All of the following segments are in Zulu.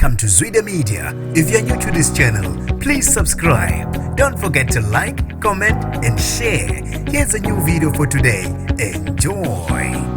Welcome to Zwida Media. If you're new to this channel, please subscribe. Don't forget to like, comment, and share. Here's a new video for today. Enjoy.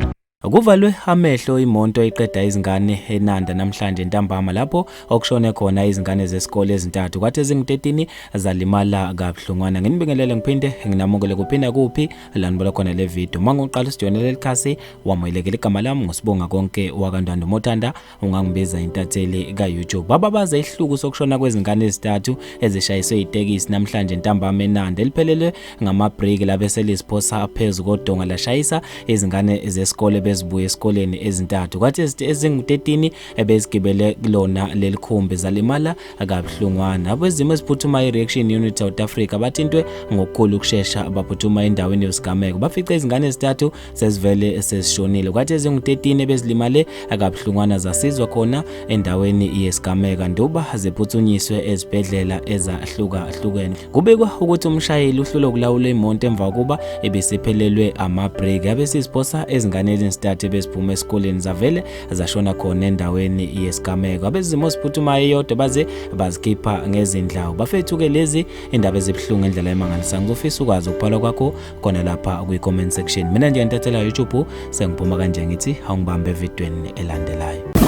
Kuvalwe amehlo imoto eqeda izingane eNanda namhlanje ntambama lapho okushone khona izingane zesikole ezintathu kwathi ezingu-13 zalimala kabuhlungwana. Nginibingelele ngiphinde nginamukele kuphinda kuphi la nibona khona le video. Uma ngiqala usijoyinele leli khasi wamukelekile. Igama lami nguSibonga konke wakaNtando Mothanda, ungangibiza intatheli ka-YouTube. Bababaza isihluku sokushona kwezingane ezintathu ezishayiswe itekisi namhlanje ntambama eNanda eliphelelwe ngamabhriki labe seliziphosa phezu kodonga lashayisa izingane zesikole bezibuya esikoleni ezintathu kwathi ezingu-13 ebezigibele kulona leli khumbi zalimala kabuhlungwana. Abezimo eziphuthumayo i-Reaction Unit South Africa bathintwe ngokukhulu ukushesha, baphuthuma endaweni yesigameko, bafice izingane ezintathu sezivele sezishonile kwathi ezingu-13 ebezilimale kabuhlungwana zasizwa khona endaweni yesigameko nduba ziphuthunyiswe ezibhedlela ezahlukahlukene. Kubikwa ukuthi umshayeli uhlulwe ukulawula imoto emva kokuba ebesiphelelwe amabhreki abesiziphosa ezinganeni ezintathu ebeziphuma esikoleni zavele zashona khona endaweni yesigameko. Abezimo eziphuthumayo eyodwa baze bazikhipha ngezindlawu. Bafethu-ke, lezi indaba ezibuhlungu ngendlela emangalisayo. Ngizofisa ukwazi ukubhala kwakho khona lapha kwi-comment section. Mina nje ntathela YouTube sengiphuma kanje, ngithi awungibambe evidweni elandelayo.